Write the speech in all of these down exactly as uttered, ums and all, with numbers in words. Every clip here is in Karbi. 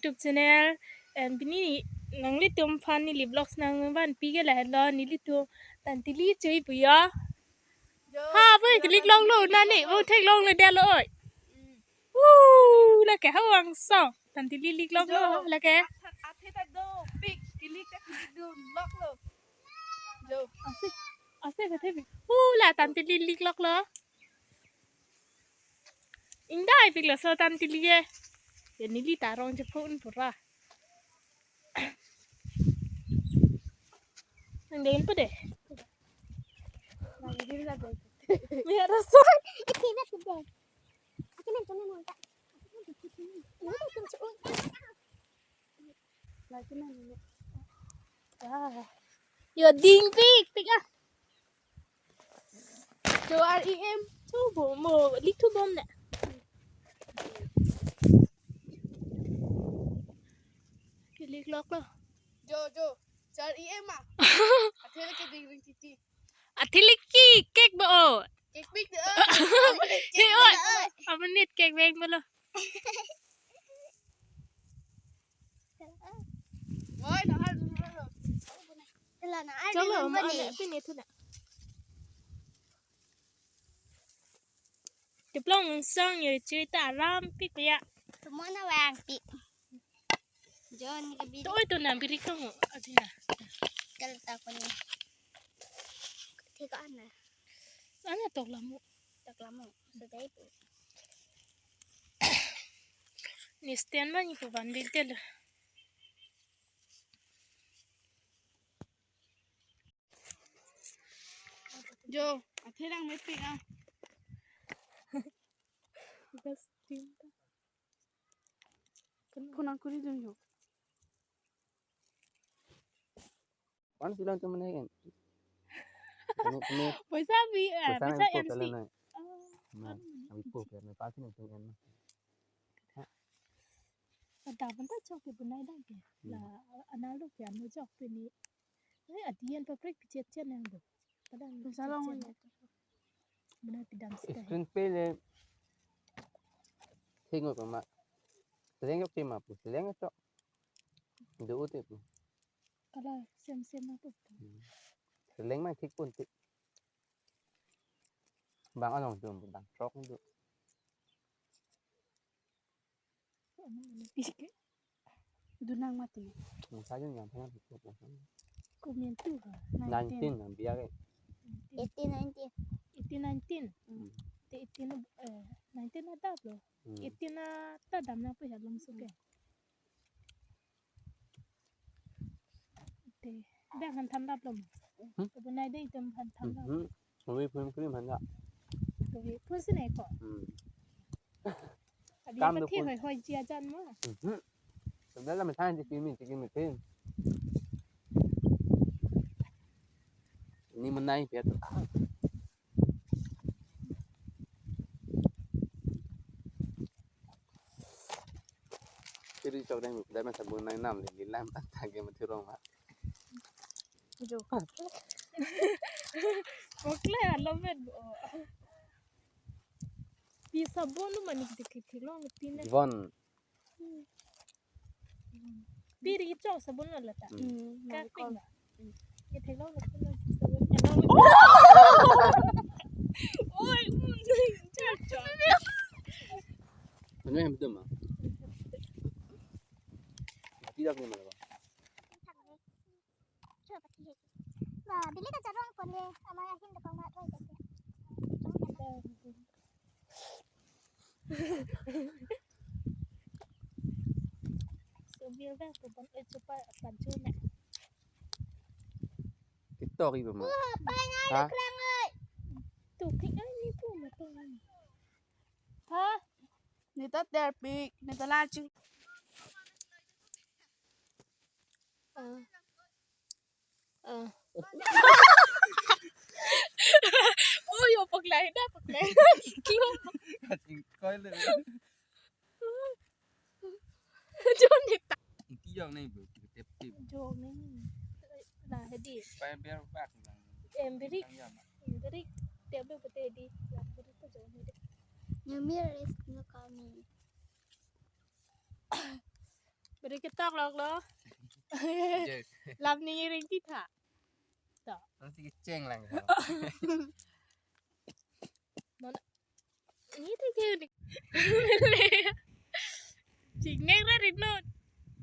YouTube channel, and pini nanglitum aphan neli vlogs nangvanpi ke lahelo, nelitum Tantili chui pu ya. Ha, bo kilik longlo nani, bo theklongledetlo oi. Woo, lake hawang song. Tantili lik longlo, lake. Athe ta do, pik, kilik ta kilik do, loklo. Jo. Ase, ase kathe bi. Woo, la Tantili lik loklo. Ingdaipik laso Tantili ye. Ya neli ta rong chephun pura. Nang dengpo deh. Nang dengpo deh. Ya, raso. Iti na kedai. Aku nang kena nang tak. Aku nang kena nang. Lagi nang ini. Ya. Yo, dingpik, pik ah. Jo R E M. Thu bom mo, lik thu bom na. Kilik loklo. Jo, jo. Jo R E M ah. Athe le keding ring titi. Athe le ki kek bo o. Kek pik de. He oi. Amonit kek beng bolo. Oi, na har dulu. Tela na ar Cholo, dulu mo bani. Ala pini thu na. Teplong song ye chui ta aram pik ya. Tumon na wang pik. John ni kabi. Toi to na birik tong adina. Kal ta ko ni. Thik ana. Ana tok lamo. Tok lamo. Sudah itu. Ni stand ba ni pu ban big del. Jo, athe lang mepik ah. Gas tim ta. Phone ang kuri dun jo. Pan silang temen kan. Ini ini Poisa bi, eh, poisa poisa yang M C. Total na. Oh, na, aduh. Abi po kaya may pasi na tung en. Pada benda chok ke bunai dang ke. Hmm. La, analo ke anu chok pini. Eh, adian paprik pichet chen yang do. Pada Bisa pichet long chen mo. Yang. Bunai pidam sita. Screen pele. Thingo ko ma. Seleng yok tema pu. Seleng yok. Do ute pu. Kala sem sem na pu. Hmm. Seleng ma thik pun thik. Bang along tum bang trok do. Dunang mati. Nang saja yang pernah itu. Komen tu ha. Nineteen. Nineteen yang biar ke. Eighteen, nineteen. Eighteen, nineteen. Hmm. Te eighteen, eh, nineteen ada blo. Hmm. Eighteen ada dam na pu ya langsung ke. Te, dah han tham dap lom. Hmm? Kebunai dei tem han tham dap. Hmm. Kami pun krim han ya. Kami pun sini ko. Hmm. Abi Kam pati dukun. Hoi hoi jia jan mo. Hmm. Sebenarnya misalnya di sini, di sini, di sini. Ini menai biar tu. Kiri chok deng, dai ma sabun nai nam le, le lam ta ke ma thurong ma. Jo. Okle alo men bo. Pi sabun lo mani ke ke long pina. Ivon. Pi ri chok sabun lo lata. Hmm. Ka ping ba. Ke thek long lo pina sabun. Oi, chok chok. Ano yang betul ma? Tidak ni mana ba? Ba, bilik aja rong pon le, amai ahin da pang mat roi kasi. Subil dah, tu pon eh cupa pancu na. TikTok ibu mo. Wah, apa yang Ha? Ada kelang oi. Tu pik ai ni pu ma tu. Ha? Ni ta terpik, ni ta lacing. Ah. Ah. Oh, yo paklai da, paklai. Koi le. Jom ni ta. Iki jong ni bu, kita tep tep. Jom ni. Lah, hedi. Pai biar bak lang. Em, birik. Tang jam. Em, birik. Tep dulu pete hedi. Lah, birik tu jom ni deh. Nyamir is no kami. Ri ketok lok lo. Yes. Lam ni ring ti tha. To. Nanti keceng lang. Non. Ini tha ke ni. Cingnek ra ri non.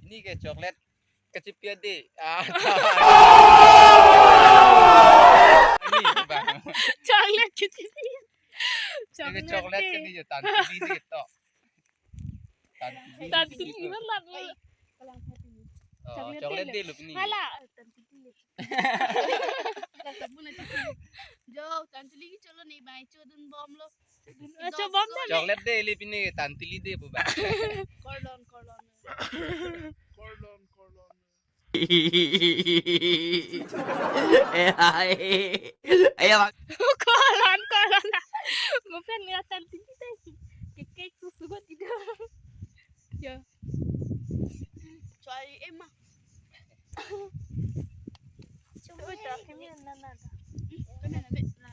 Ini ke coklat kecipiat deh. Ah. Ini bang. Coklat kecipiat. Ini coklat ke ni je, tantuli deh to. Tantuli. Tantuli deh. Benar lah. Oh, coklat deh lo ini. Hala. Tantuli. Lah sabun aja. Jo, tantuli ke cholo ni bai chodun bom lo. Chodun bom lo. Coklat deh lo ini, tantuli deh pu bang. Korlon, korlon. Korlon, korlon. Eh, hai. Ayo, Bang. Korlon, korlon. Bukan ya tantuli deh. Kekek susu buat itu. Ya. Soal Emma. Oi, ta kami na na. Kami na be na.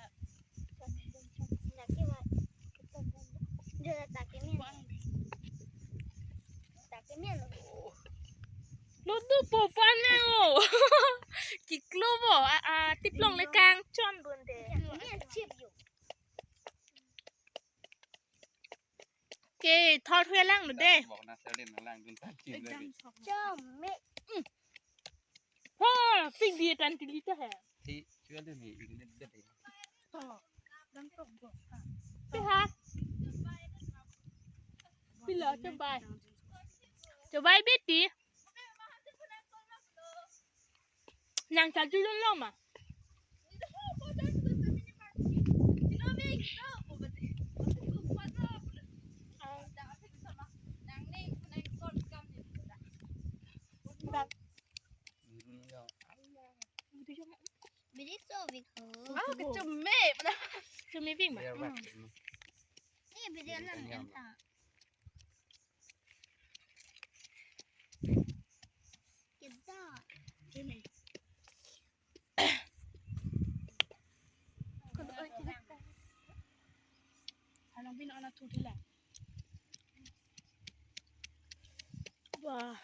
Lo tu popan ne o. Kiklo bo, a, a, tiplong le kangchon bun de. Ke thor hue lang lo de. Bok na sel din lang dun tan chin le. Chom me. Ho, pik diye tantuli ta hai. Thi, chual din hi, ini de de. Pi ha. Pi lo, chobai. Chobai beti. Nang chal chu lom lom ma. Bidi so big ho. Ah, keceme. Ceme bing ba. Biar bak ini. Ini bidi alam yang ta. Kita. Ceme. Kalau oi kita. Kalau bin anak tu dia lah. Wah.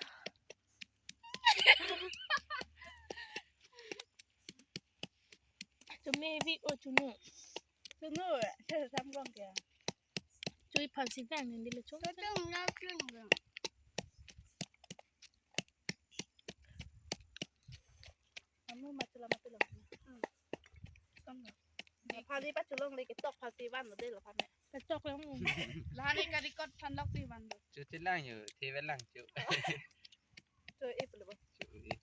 Ceme bik o chunu. Chunu, saya samrong ke. Chui phan si vang ni dilo chung. Saya tu nggak chunu. Anu mati lama tu lama. Hmm. Sama. Phan si pacholong le ketok phan si van lo de lo phan ne. Ketok lo. Lahani ka record phan lok si van lo. Chu ti lang yo, ti ve lang chu. Chu ip lo. Chu ip.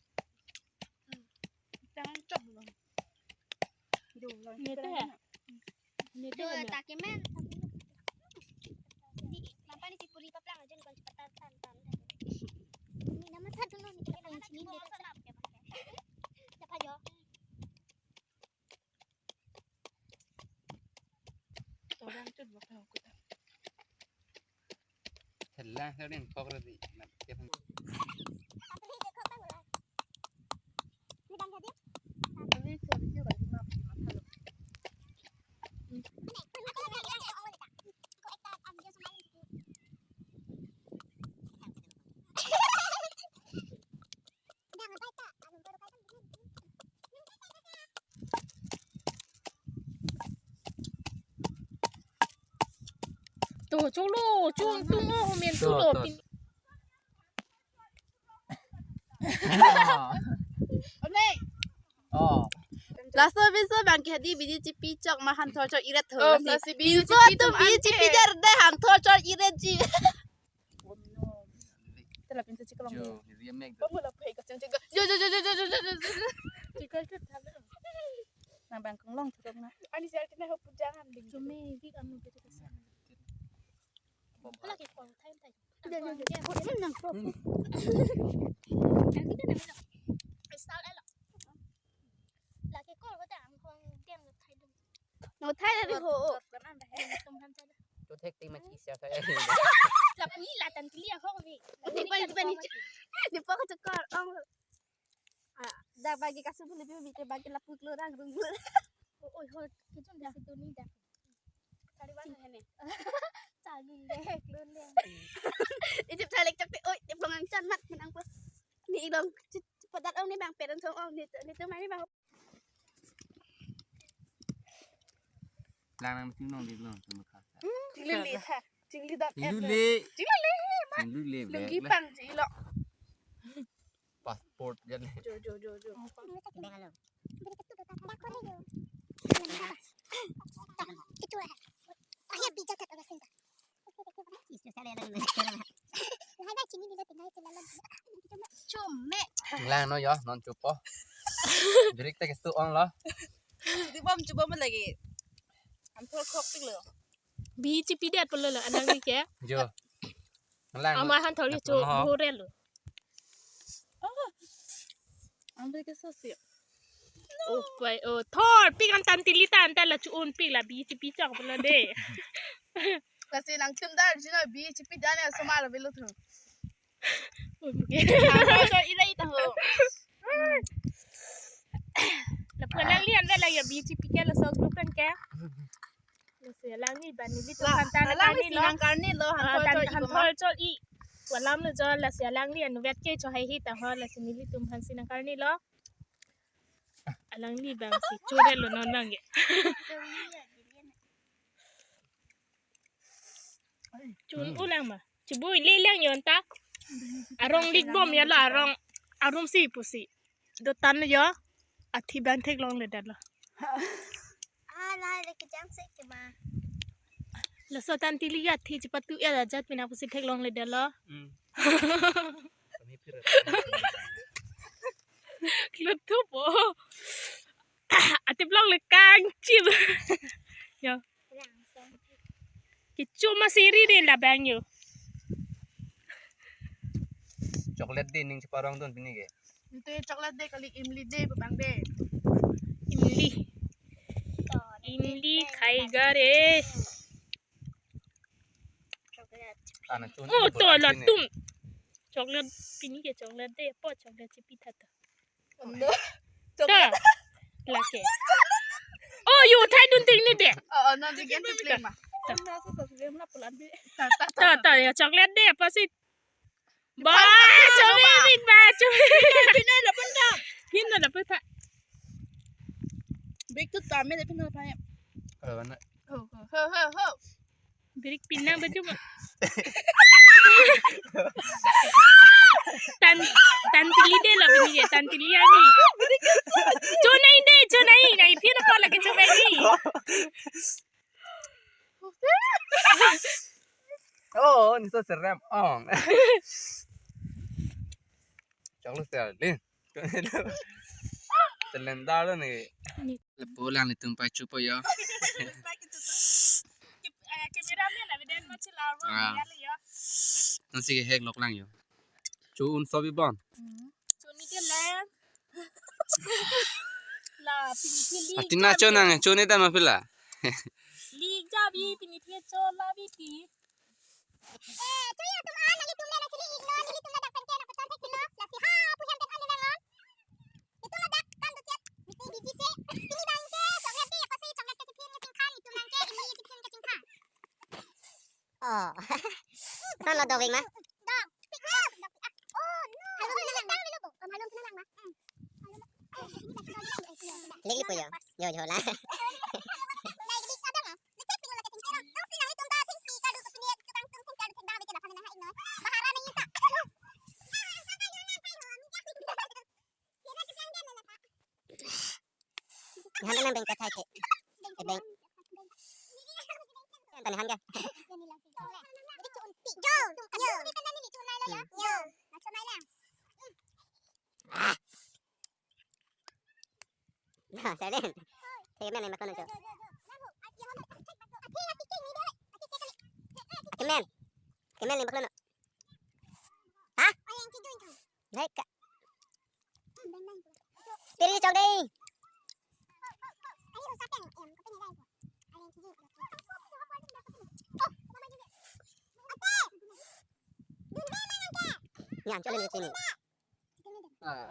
Tang chok lo. Ni te. Ni te. Do ta ke men. Di, mapa ni si puri paplang aja ni kon cepetan tan tan. Ni nama satu lo ni kita ni sini ni. Siapa jo? Orang tu buat tahu kita. Thelang sa rin pok ra di. To, cholo, chung, tung, oh, men, to, cholo, to. Pin. Oh. Laso biso bang ke hadi bidi chipi chok ma han thor chok iret ho. Oh, lasi. Lasi bidi chipi tum bidi chipi der de han thor chok iret ji. Tela pintu chiklo. Jo, dia mek. Kamu lah pai kacang chiklo. Jo, jo, jo. Chiklo tu thabe. Na bang kong long tu na. Ani sial tina ho pujangan ding. Cumi di kamu gitu kesan. Lagi kong time time. Jo, jo, jo. Kong yang kong. Yang kita nak. Style elok. Lagi kong kata ang kong dia nggak time. Nothailo ho. To thek te mati sia saya. Lapu-i la tantuli ahok ni. Di pa, di pa ni. Di pa ko chakar. Ong. Ah, dak bagi kasu beli beli bagi lapu keluar rung. Oi ho, kita dah situ ni dah. Cari mana ini? Cari deh, keluar deh. Itu calik cak te, oi, te pengang can mat, menang po. Dong, cepet datang nih bang, parents ong nih, nih tuh main bang. Lang nang chinglong di long, cuma kasa. Chinglili tha, chinglidam. Chinglili. Chinglili, ma. Chinglili, lungi bag lah. Pang chilo. Passport jan. Jo, jo, jo, jo. Chome. Lang no yo, non chupo. Birik ta kesu ong lo. Di bom chupo mo lagi. Anthor khok tik lo. Bi chipi det pulo lo, anang ni ke. Jo. Lang. Ama han thori cho bhure lo. Ambil ke sosi. Oh, pai, oh, thor, pik an tan tili tan, tan la chu-un pik la bi chipi chok pulo de. Kasi nang chum dar jino bi chipi dan ya somar velo thu. Okay. Ira ita ho. Lapu alangli an vela ya bi chipi ke la sok dukan ke. Lasi alangli bang nelitum la, aphan ta alangli karni lo. Nang karni lo, ah, han thor chol i. Thor chol i. Walam lo jo, lasi alangli an vet ke cho hai hi ta ho, lasi nelitum aphan si nang karni lo. Alangli bang si churet lo non bang ke. Chun ulang ma. Chibui le lang yon ta. Arong lik bom ya la arong. Arong si pusi. Do tan yo. Athi bang theklongledet lo. Ah, la le kejang se ke ma. Laso tan tili ya athi chepatu ya ajat pina pusi theklongledet lo. Kami phirat. Kluthupo. Atip longle kangchip. Yo. Kichuma siri de la bang yo. Chocolate de ning cheparong dun pini ke. Ante chocolate de kali imli de bang de. Imli. Imli khaiga re. Ana chun. Oh, to la tum. Chocolate pini ke chocolate de po chocolate chipi tha ta. Ano? Ta. Lake. Oh, yo thai dun ting ni de. Oh, oh, no, begin to play ma. Ta. Ta, ta, ya chocolate de apa sih? Ba, chocolate ba, chocolate. Pina na pun ta. Pina na pun ta. Big tu tame de pina pa ya. Kalau mana? Ho, ho, ho, ho, ho. Birik pinang baju ma. Tan, tan tili de la bini de, tan tili ani. Chonai de, chonai, nai pin apa lagi chonai ni. Oh, ni so serem ong. Chok lu serem. Selendal ni. Lapu alanglitum pai chupo yo. Cameraman na biden ma chila ro. Ah. Nang si hek lok lang yo. Chu un sobi bon. Chu ni ke le. La pini thili. Atina cho nang cho ne dan ma pila. Li ja bi pini thili cho la bi ti. Eh, chuya atum an, nanglitum le nangchili iknon, nelitum ladak pen ke nangpachon thek iknon, lasi ha pu hem pen an nangnon. Itum ladak kan do chet, mesti biji se. Pini bang ke, chocolate de, apa sih chocolate ke chipin ke chingkhan, itum bang ke, ini chipin ke chingkhan. Oh. San lo doving ma? Dong. Pick up. Oh, no. Halom na lang, halom na lang ma. Hmm. Lek lipo yo. Yo, yo la. Han nang beng kathai ke. Eh, beng. Yan tani han ke. Jo, jo. Jo. Ah. Nah, silent. Hey, men, men, baklo na jo. Kemen. Kemen, ni baklo na. Ha? Hai ka. Piri chok dei. Yan, chole ni chini. Ah.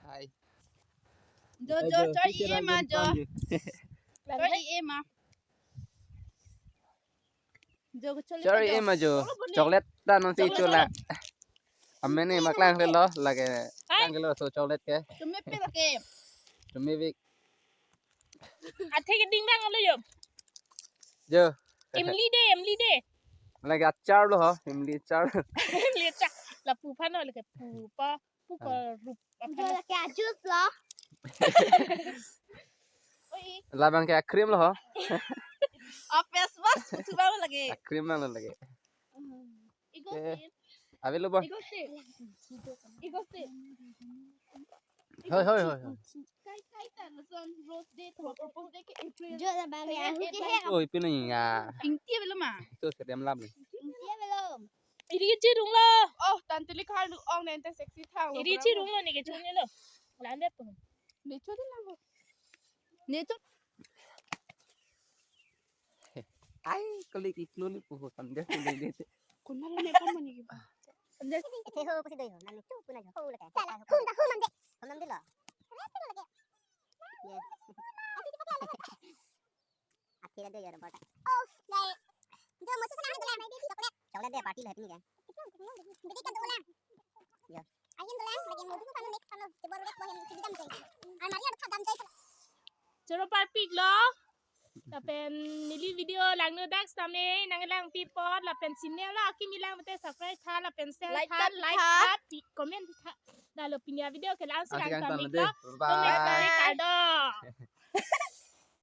Hai. Jo, jo, chor i ma, jo. Chor i ma. Jo, chole. Chor i ma, jo. Chocolate ta non si chola. Amen ni maklang lelo lake. Hai. Klang lelo so chocolate ke. Tumi pil ke. Tumi bik. Athe ke ding dang lo yo. Jo. Imli de, imli de. Lake achar lo ho, imli achar. Imli achar. Lapu aphan lo lake pu pa, pu ko rup. Udah lake ajus lo. Oi. Labang ke cream lo ho. Oh, face wash, coba lagi. Cream lo lake. Igo Eh. Sih. Ave lo bo. Igo Sih. Igo Sih. Hoi, hoi, hoi, hoi. Kai, kai ta lason Rose Day to Propose Day ke April. Jo la bang ya, hu ke he. Oi, pino ya. Ingti belum ah? Itu seriam lam ni. Ingti belum. Iri ke chirung lo. Oh, tantili khar lu ong nente sexy thang lo. Iri chirung lo ni ke chirung lo. Lande po. Ni chu de lang. Ni chu. Ai, kali iklo ni puhu samde kali ni. Kunal ne pa mani ki. Samde. Ete ho pusi doi ho, nang tu puna ho, ho lake. Sala, hum da, hum ande. Hum ande lo. Yes. Akhirnya dia ya, Roberta. Oh, dai. Dia mau tu sana ada chocolate. Chocolate dia party lah ini kan. Jadi kan tu lah. Ya. Ayan dolang, lagi mau dulu kalau next kalau jebol udah mau yang sedikit dam jai. Almari ada dam jai. Choro parpik lo. Lapen neli video langno dak sitame nanglang pi apot lapen channel lo akimi lang mate subscribe tha lapen share Like tha, tha, like tha. Tha, pi-, comment tha. Dah lo pini avideo ke langsung Asik ang ang tan tame mate. Lo. Bye. Bye bye. Kardom.